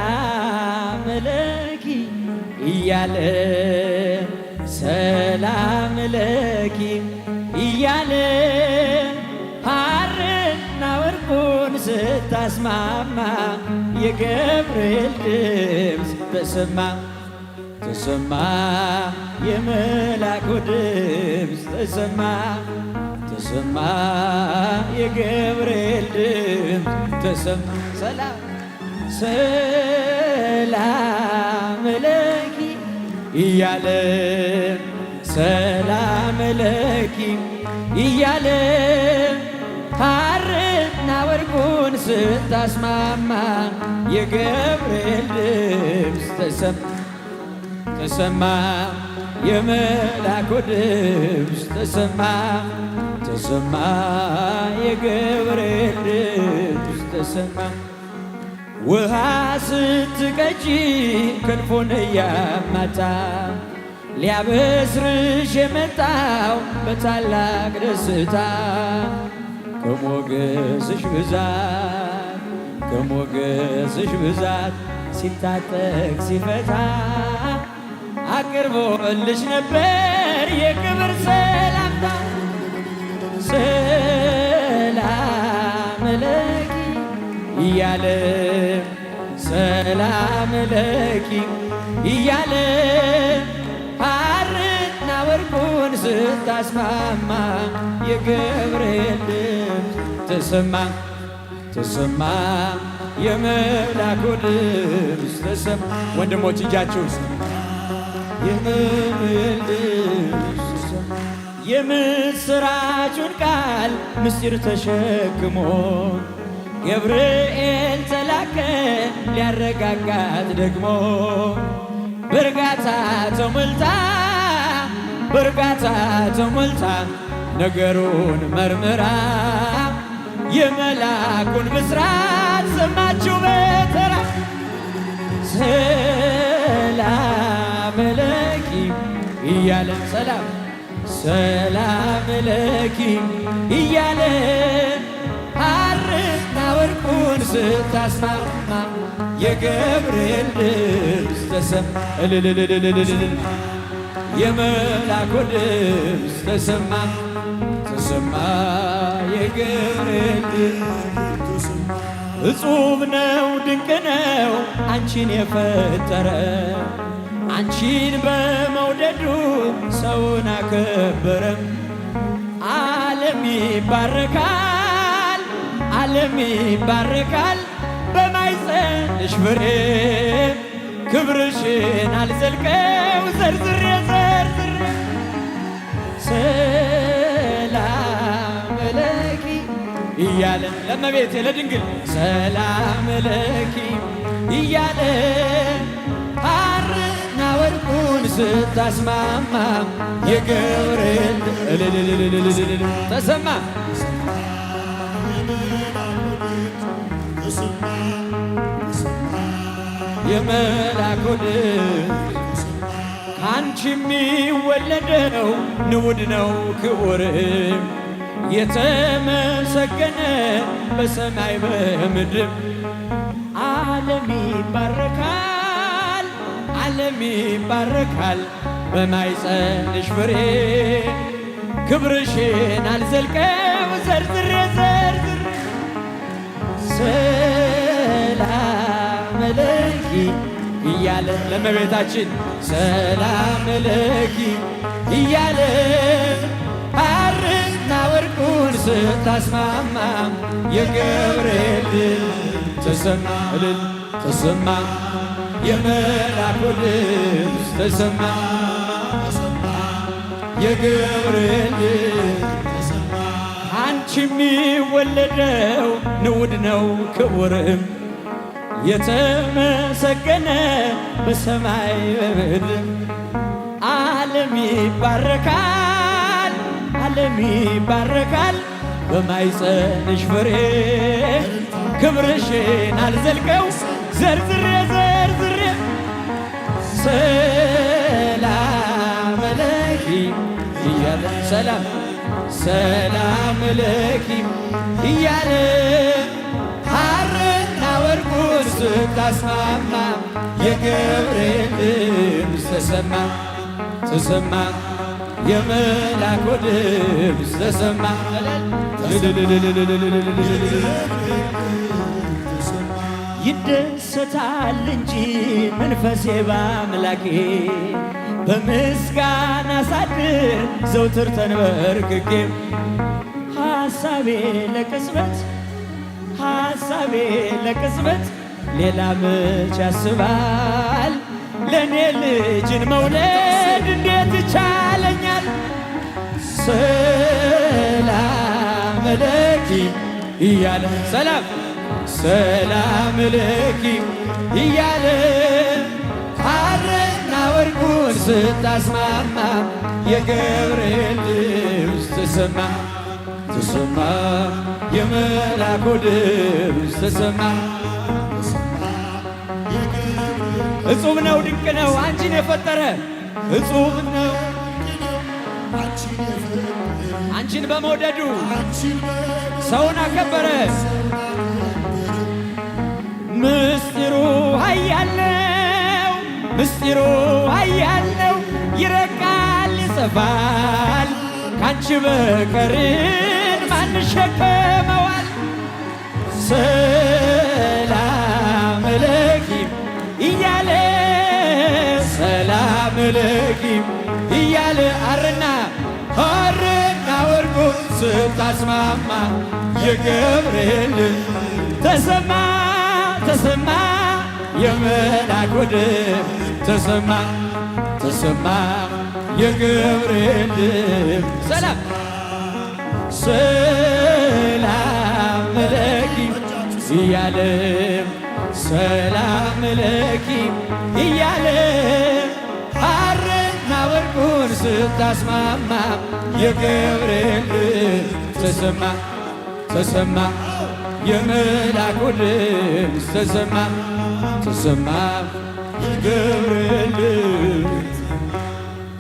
ሰላም ለኪ እያለ፣ ሰላም ለኪ እያለ፣ ሐርና ወርቁን ስታስማማ የገብርኤል ድምፅ ተሰማ፣ ተሰማ፣ የመላኩ ድምፅ ተሰማ፣ ተሰማ፣ የገብርኤል ድምፅ ተሰማ። ሰላም ሰላም ለኪ እያለ፣ ሰላም ለኪ እያለ፣ ሐርና ወርቁን ስታስማማ የገብርኤል ድምፅ ተሰማ፣ ተሰማ፣ የመላኩ ድምፅ ተሰማ፣ ተሰማ፣ የገብርኤል ድምፅ ተሰማ። ውሃ ስትቀጂ ክንፉን እያማታ ሊያበስርሽ የመጣው በታላቅ ደስታ፣ ከሞገስሽ ብዛት፣ ከሞገስሽ ብዛት ሲታጠቅ ሲፈታ አቅርቦልሽ ነበር የክብር ሰላምታ። ሰላም ለኪ እያለ፣ ሰላም ለኪ እያለ፣ ሐርና ወርቁን ስታስማማ የገብርኤል ድምፅ ተሰማ፣ ተሰማ፣ የመላኩ ድምፅ ተሰማ። ወንድሞች እጃችሁ ውስጥ የገብርኤል ድምፅ ተሰማ። የምስራቹን ቃል ምስጢር ተሸክሞ ገብርኤል ተላከ ሊያረጋጋት ደግሞ። በእርጋታ ተሞልታ፣ በእርጋታ ተሞልታ ነገሩን መርምራ የመላኩን ብስራት ሰማችው በተራ። ሰላም ለኪ እያለ፣ ሰላም ሰላም ለኪ እያለ፣ ሐርና ወርቁን ስታስማማ የገብርኤል ድምፅ ተሰማ፣ እልልልልልልል፣ የመላኩ ድምፅ ተሰማ፣ ተሰማ፣ የገብርኤል ድምፅ። እጹብ ነው፣ ድንቅ ነው አንቺን የፈጠረ፣ አንቺን በመውደዱ ሰውን አከበረ። ዓለም ይባረካል፣ ዓለም ይባረካል በማኅፀንሽ ፍሬ። ክብርሽን አልዘልቀው ዘርዝሬ ዘርዝሬ። ሰላም ለኪ እያለ ለእመቤቴ ለድንግል ሰላም ለኪ እያለ፣ ሐርና ወርቁን ስታስማማ የገብርኤል እልልልልልልል ተሰማ። የመላኩ ድምፅ ተሰማ፣ ተሰማ። የመላኩ ድምፅ። ከአንቺ የሚወለደው ንዑድ ነው ክቡር፣ የተመሰገነ በሰማይ በምድር። ዓለም ይባረካል፣ ዓለም ይባረካል በማኅፀንሽ ፍሬ። ክብርሽን አልዘልቀው ዘርዝሬ ዘርዝሬ። ሰላም ለኪ እያለ ለእመቤታችን ሰላም ለኪ እያለ፣ ሐርና ወርቁን ስታስማማ የገብርኤል ድምፅ ተሰማ፣ እልል ተሰማ፣ የመላኩ ድምፅ ተሰማ፣ የገብርኤል ድምፅ። አንቺ የሚወለደው ንዑድ ነው ክቡርም፣ የተመሰገነ በሰማይ በምድር። ዓለም ይባረካል፣ ዓለም ይባረካል በማኅፀንሽ ፍሬ። ክብርሽን አልዘልቀው ዘርዝሬ ዘርዝሬ። ሰላም ለኪ እያለ፣ ሰላም ሰላም ለኪ እያለ፣ ሐርና ወርቁ ስታስማማ የገብርኤል ድምፅ ተሰማ ተሰማ የመላኩ ድምፅ ተሰማ። ይደሰታል እንጂ መንፈሴ በአምላኬ፣ በምስጋና ሳድር ዘውትር ተንበርክኬ። ሐሳቤ ለቅጽበት፣ ሐሳቤ ለቅጽበት ሌላ መች ያስባል? ለእኔ ልጅን መውለድ እንዴት ይቻለኛል? ሰላም ለኪ እያለ፣ ሰላም ሰላም ለኪ እያለ ሐርና ወርቁን ስታስማማ የገብርኤል ድምፅ ተሰማ ተሰማ የመላኩ ድምፅ ተሰማ። እጹብ ነው፣ ድንቅ ነው አንቺን የፈጠረ፣ እጹብ ነው አንቺን በመውደዱ ሰውን አከበረ። ምስጢሩ ኃያል ነው፣ ምስጢሩ ኃያል ነው፣ ይረቃል ይሰፋል፣ ካንቺ በቀርን ማን ይሸከመዋል? ሰላም ለኪ እያለ፣ ሰላም ለኪ እያለ ሐርና ወርቁን ስታስማማ የገብርኤል ተሰማ ተሰማ የመላኩ ድምፅ ተሰማ ተሰማ የገብርኤል ድምፅ። ሰላም ሰላም ለኪ እያለ፣ ሰላም ለኪ እያለ ሐርና ወርቁን ስታስማማ የገብርኤል ድምፅ ተሰማ ተሰማ የመላኩ ድምፅ ተሰማ ተሰማ የገብርኤል።